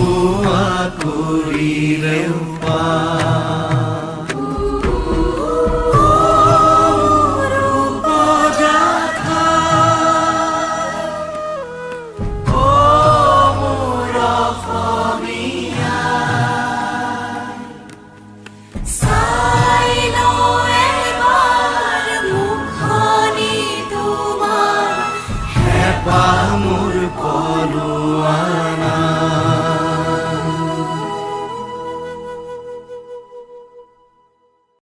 নোহোৱা কৰিলেও পাপ। মোৰ উপজা ঠাই, অ মোৰ অসমী আই। চাই লওঁ এবাৰ মুখনি তোমাৰ। হেঁপাহ মোৰ পলোৱাই।